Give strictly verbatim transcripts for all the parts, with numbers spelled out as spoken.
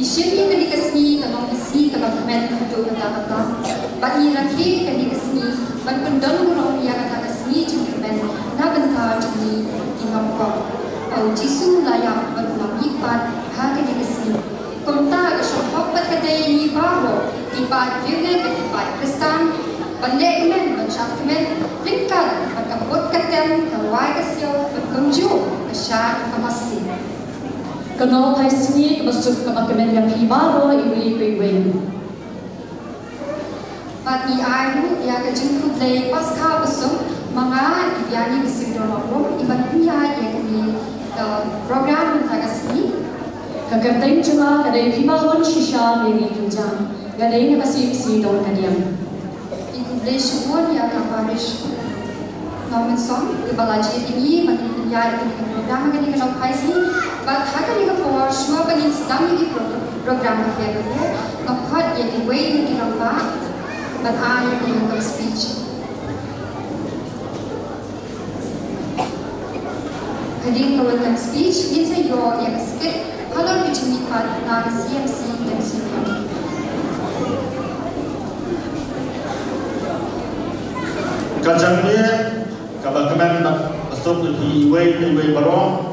Ngi shim ïa kane ka sngi ka long ka sngi kaba kmen haduh katta katta. Bad ngi rakhe ïa kane ka sngi ban pyndonburom ïa kata ka sngi jingkyrmen na bynta jong ngi ki nongpop. Ba U Jisu u la ïap bad u la mihpat ha kane ka sngi. Kumta ka shong hok bad ka dei ïa ngi baroh, ki paid riewngeit bad ki paid Khristan, ban leh kmen, ban shad kmen ryngkat bad ka put ka tem, ka rwai ka siaw, bad kumjuh ka shad ka masi. Ka nongphai sngi kaba suk kaba kmen ïa phi baroh iwei pa iwei. Bad ngi ai ruh ïa ka jingkhublei Paskha basuk ma nga Iviani Basildon Rum, i ban pynïaid ïa kane ka program mynta ka sngi. Ka kyrteng jong nga ka dei Phibahun Shisha Mary Kynjang. Nga dei na ka C F C Dong Kadiang. Ngi khublei shibun ïa ka parish Nongmynsong, kiba la jied ïa ngi ban ïaid ïa kane ka program ha kane ka nongphai sngi. Bad ha kane ka por, shuwa ba ngin sdang ïa ki pro-, program bapher bapher, nga khot ïa iwei na ki rangbah ban ai ïa ka welcome speech. Hadien ka welcome speech, ngin sa ïoh ïa ka skit halor ka jingmihpat na ka C M C Dong Senior. Ka janmiet kaba kmen bad basuk ïa phi iwei pa iwei baroh.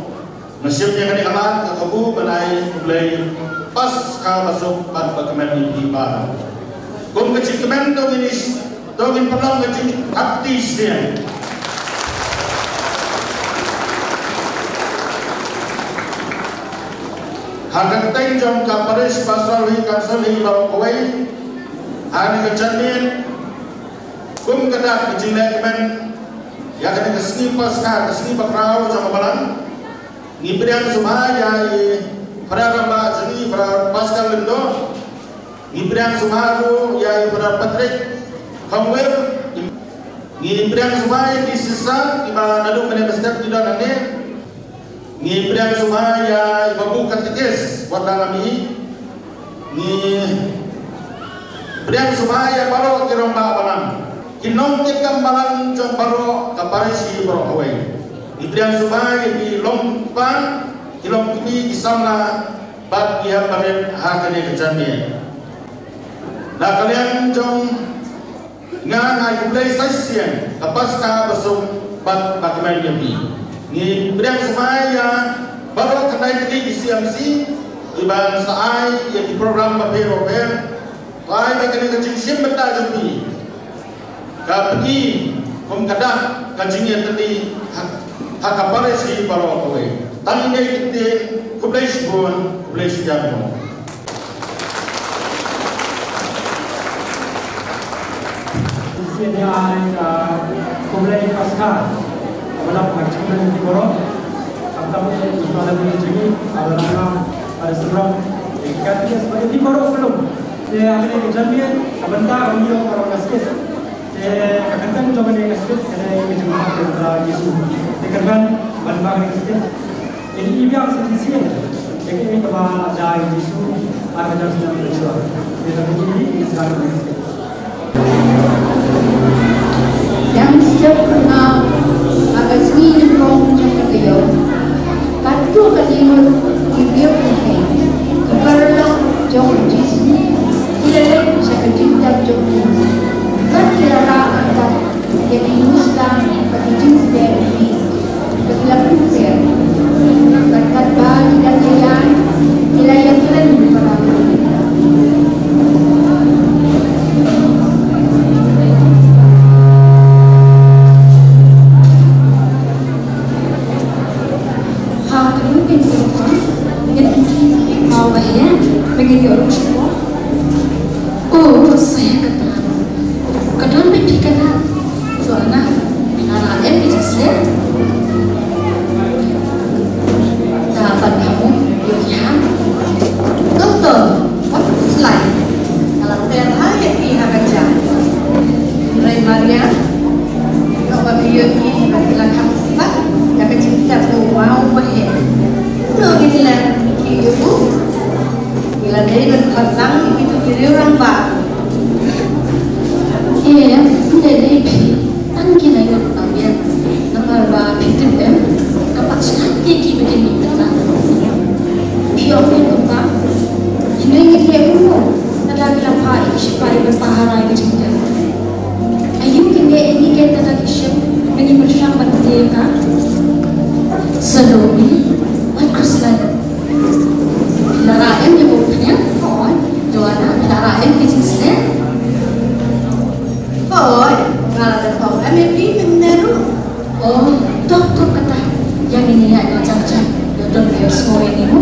Nga shim ïa kane ka lad ka kabu ban ai khublei Paskha basuk bad bakmen ïa phi baroh. Kum ka jingkmen to ngin ïa To ngin pynlong ka jingthap kti shisien. Ha ka kyrteng jong ka Parish Pastoral Council hi baroh kawei, ha kane ka janmiet, kum ka dak ka jingleh kmen ïa kane ka sngi Paskha, ka sngi bakhraw jong ka balang, ngi pdiang sngewbha ïa i Phadar rangbah jong ngi, Phadar Pascal Lyngdoh. Ngi pdiang sngewbha ruh ïa i Phadar Patrick Thongwir. Ngi pdiang sngewbha ïa ki sister kiba naduh mynne mynstep ki don hangne. Ngi pdiang sngewbha ïa i Babu Katekis wat la ngam ïohi. Ngi pdiang sngewbha ïa baroh ki rangbah balang, ki nongkitkam balang jong baroh ka parish hi baroh kawei. Ngi pdiang sngewbha ïa ki longkpa, ki longkmie, ki samla bad ki hep barit ha kane ka janmiet. Na ka liang jong nga, nga ai khublei sa shisien, ka Paskha basuk bad bakmen ïa phi. Ngi pdiang sngewbha ïa baroh khyndai tylli ki C M C kiban sa ai ïa ki program bapher bapher. Ai ba kane ka jingshim bynta jong phi ka pyni kum ka dak ka jingïatylli ha, ha ka parish hi baroh kawei. Tang ine i kyntien, khublei shibun, khublei shihajar nguh. Shisien ïa ai ka khublei Paskha kaba lap ha ka jingkmen ki baroh. Khamtam ïa i Father Willy Jingïaid, Father Rangam, Father Symram, ïa ki Katekis bad ïa phi baroh khublei. Te ha kane ka janmiet ka bynta ka ïoh ka long ka skit. Te ka kyrteng jong kane ka skit ka dei ka jingmap jong u Trai Jisu. Te kyrmen ban ba kane ka skit, ngin ïa biang sa shisien ïa kaei kaba la jia ïa u Jisu ar hajar snem mynshuwa. Te da kane ngin ïa sdang ïa kane ka skit. Dang step kynmaw ha ka sngi nyngkong jong ka taïew. Katto katne ngut ki briew ki hei, ki paralok jong u Jisu ki la leit sha ka jingtep jong u. Bad ki la rah ryngkat ïa ki mustang bad ki jingspeh ki, bad ki la pynpher. Bad katba ki dang ïaid, ki la ïakren para. Ha kano kano ka por ngin ïoh ba heh ba ngin ïoh ruh sha por. O, sa ïa kata. Ka don bad phi ka dak. Shuwa na, nga la em ki jingsleh. Da ban ka mut ïoh ki ha. Doktor, wat slai. Nga la tip ha ïa ki ha ka jaka. Hynrei Maria, ïoh ba phi ïoh ki ba ki la kham spat ïa ka jingtep u maw ba heh. Kumno ngin leh ki ïoh u? Ngi la dei ban khot lang ïa kito ki riew rangbah. Em, ym dei dei phi, tang ki la ïoh ka biang. Namar ba phi tip em, ka pat sngap ïa ki ba kin mih bynta. Phi ong ïa kumta, Arai ka jingtep. Aïu kine ïa ngi ken kata ki ship ba ngi pyrshang ban pynïaid ka? Salome bad Khristan. Phi la rah em ïa ka umphniang? Hooid. Joanna, phi la rah em ka jingsneng? Hooid. Nga la da thok em ïa phi mynne ruh. Oh, to, to kata. Ïa ngin ïa ïaid noh jan jan. Ïa don ba ïohsngew ïa ngi mo.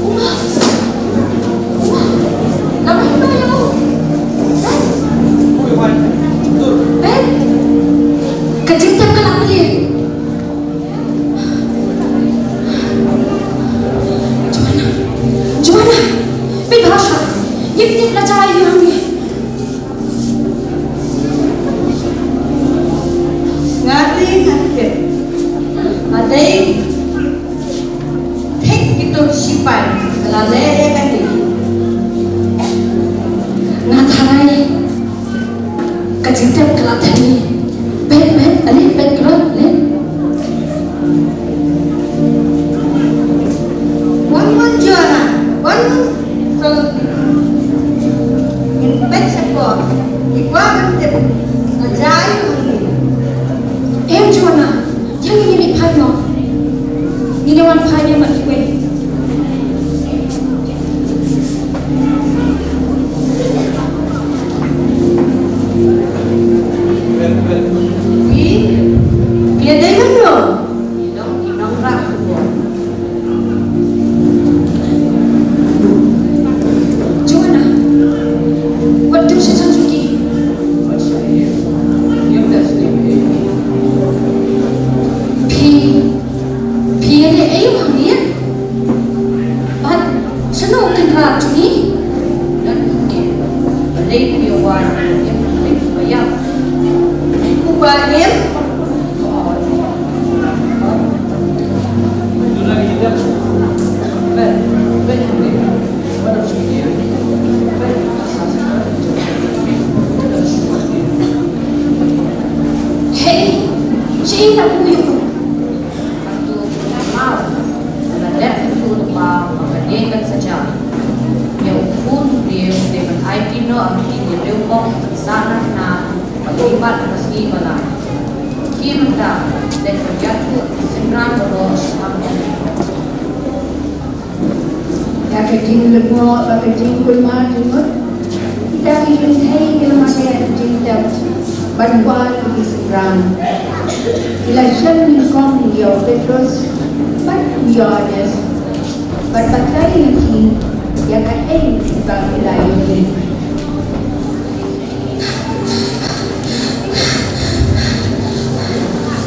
Uma! Uma! Naba hi ba ïa u? Ben! Ben! Ka jingtep ka la plie. Joanna! Joanna! Peit bha sha! Ïa kine ki la jia ïa u hangne. Nga dei, nga tip. Nga dei. Thik kito ki shipai ki la leh ïa kane. Nga tharai ka jingtep ka la thani. Peit, peit, ale, peit, kyrpad, ale. Wan, wan, Joanna, wan, Salome. Ngin peit shapoh. Ngi kwah ban tip. Nga jia ïa u hangne. Em, Joanna. Ïa ngin ïa mih phai noh. Ngin ïa wan phai biang bad kiwei. Phi, phi ïa dei mano? Ngi long ki nongrah khubor. Joanna, wat dei sha jan jong ki. Phi, phi ïa leh aïu hangne? Bad shano u kynrad jong ngi? Don hangne. Balei phi ïa wan? Ïa phi ba ïap. Uba im. Hei, shaei la buh ïa u? Hato u Hynrei u la leh kumno lypa ba ka dei ban sa jia? Ïa u khun u briew u dei ban aiti noh ha ki riewpop ban sah na khynnah bad ki bat ha ka sngi ba lai. Ki mynta leit ban ïathuh ïa ki synran baroh shaphang jong ngi. Ïa ka jinglyngngoh bad ka jingkulmar jingmut, kita ki kynthei ki la mareh ka jingtep ban wad ïa ki synran. Ki la shim nyngkong ïa u Petrus bad u Ïoannis bad batai ïa ki ïa kaei kaba ki la ïohi.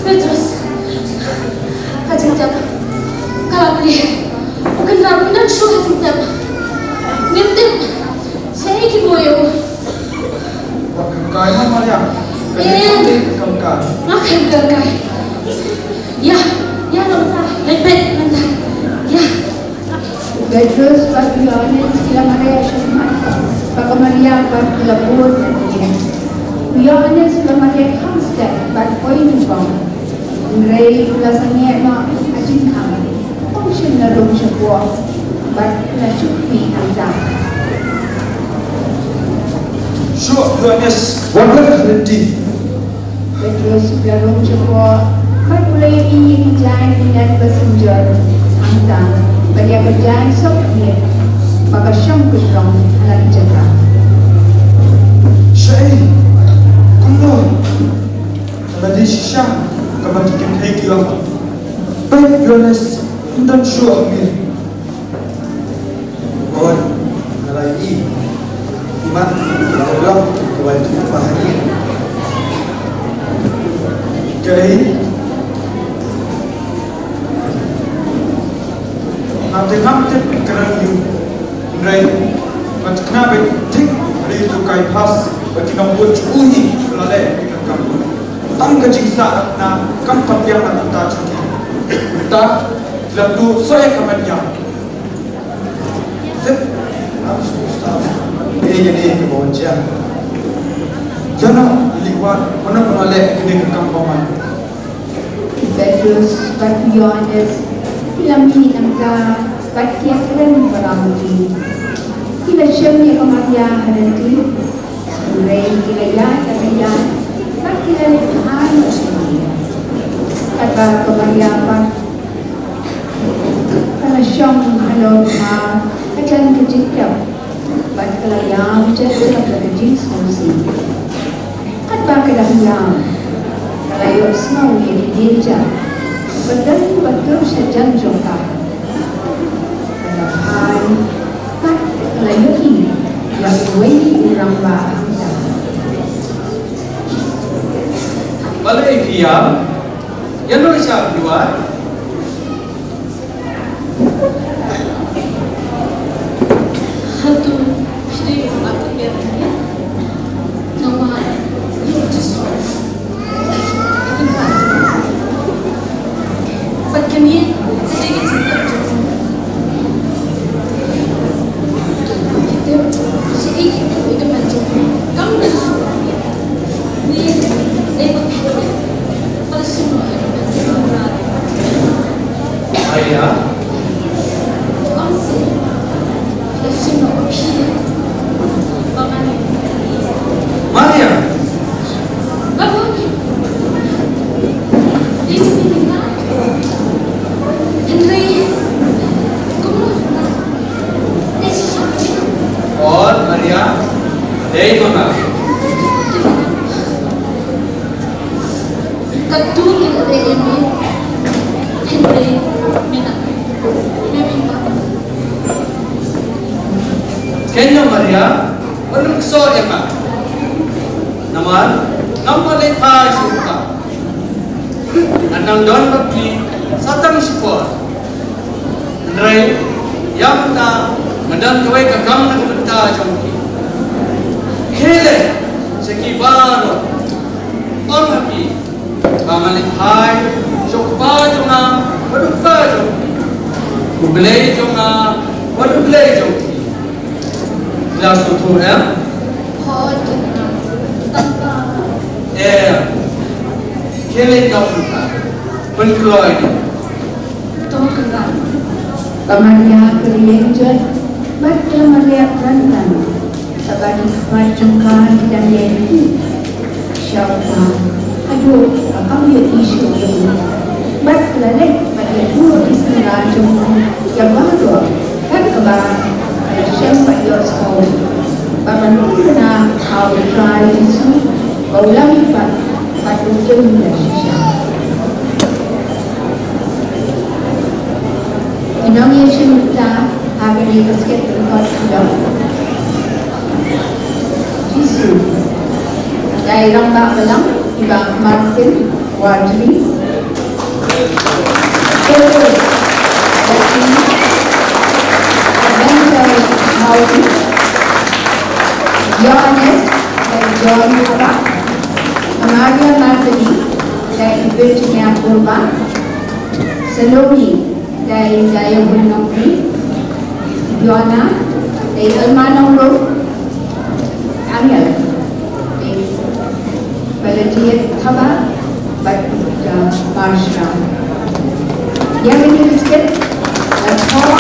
Petrus, ka jingtep ka la plie. U Kynrad un don shuh ha jingtep. Ngim tip shaei ki buh ïa u. Wat kynkai ma Maria. Em. Kynkai. Nga kynkai, kynkai. Ïa, ïa, nangta. Leit peit nangta. Ïa. U Petrus bad u Ïoannis ki la mareh shakhmat ba ka Maria bad ki la bud ïa kine. U Ïoannis u la mareh kham step bad poi nyngkong. Hynrei u la sangeh noh ha jingkhang. Um shym la rung shapoh bad u la shu khmih hangta. Shuh, Ïoannis, wat leh lynti. Petrus u la rung shapoh bad u la ïohi ïa ki jaiñ ki net ba synjor hangta bad ïa ka jaiñ sop ïit ba ka shong kynrong ha la ki jaka. Shaei? Kumno? Ka la dei shisha kaba ki kynthei ki ong. Peit, Ïoannis, un don shuh hangne. Hooid, nga la ïohi. Imat, nga la ïohi, nga la ïohi, nga la ïohi. Kaei? Nga te ngam tip kyrang ïa u. Hynrei nga thikna beit thik, hynrei uto u Kaiphas bad ki nongbud jong u hi ki la leh ïa kane ka kam. Tang ka jingsah na kam pat biang na ka bynta jong ki. Mynta ki la tuh soh ïa ka met ïa. Zit. Ei, kane ka ba wan jia. Ïa na, lei wad, mano mano leh kane ka kam ba man. Petrus bad u Ïoannis ki la mih na ka bad ki ïakren baroh ki. Ki la shem ïa ka Maria ha lynti. Hynrei ki la ïaid, ki la ïaid bad ki la leit bha ïa u. Katba ka Maria pat ka la shong halor ka, ka jan ka jingïap bad ka la ïam jan ka la ka jingsngewsih. Katba ka dang ïam, ka la ïohsngew ïa ki jingjia ba don ba tur sha jan jong ka. Ka la phai bad ka la ïohi ïa uwei u rangbah hangta. Balei phi ïam? Ïano sha phi wad? Hato phi dei u Balang? Namar u Jisu. Bad kane ka dei ka jingtip jong u. Ki tip shaei ki tip ïa ka met jong u. Kam dei shuh. Ni dei ba phi dei. Ba la shim noh ïa ka met jong u. Aya. Ong seh. Maria. Ot Maria, dei mama. Katto katne, hynrei mynta, mynta. Kynnoh Maria, wat lum ksoh ïa nga. Namar ngam pat leit phai shuh shuh. Nga dang don bad phi sa tang shipor. Hynrei ïa mynta nga don kawei ka kam na ka bynta jong phi. Khie leit sha ki baroh, ong ha ki ba nga leit phai sha u Kpa jong nga bad u Kpa jong phi, u Blei jong nga bad u Blei jong phi. Phi la sngewthuh em? Hooid, Kynrad. Em. Khie leit noh mynta. Pynkloi. To Kynrad. Ka Maria ka la ïeng jot bad ka la mareh kren kren. Kaba ki khmat jong ka ki dang ïeng ki sha u Kpa haduh ba kam ïohi shuh ïa u. Bad ka la leit bad ïathuh ïa ki samla jong u ïa baroh. Bad kaba ka la shem bad ïohsngew ba man u khynnah ha u Trai Jisu ba u la mih pat bad u im la shisha. Ki nongïashim bynta ha kane ka skit lyngkot ki long Jisu, da i Rangbah Balang i Bah Martin Wardley, Petrus da i Adventist Howden, Ïoannis da i John Haba, Maria Martelli da i Virginia Purba, Salome da i Diabul Nongri, Joanna da i Alma Nongrum, Angel da i Balajied Thaba bad da Marshra. Ïa kane ka skit la thoh,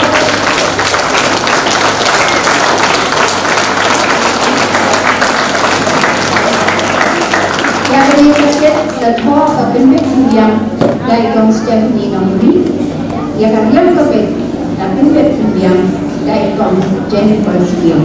ïa kane ka skit la thoh bad pynbit pynbiang da i Kong Stephanie Nongri. Ïa ka riam ka bit la pynbit pynbiang da i Kong Jennifer Syiem.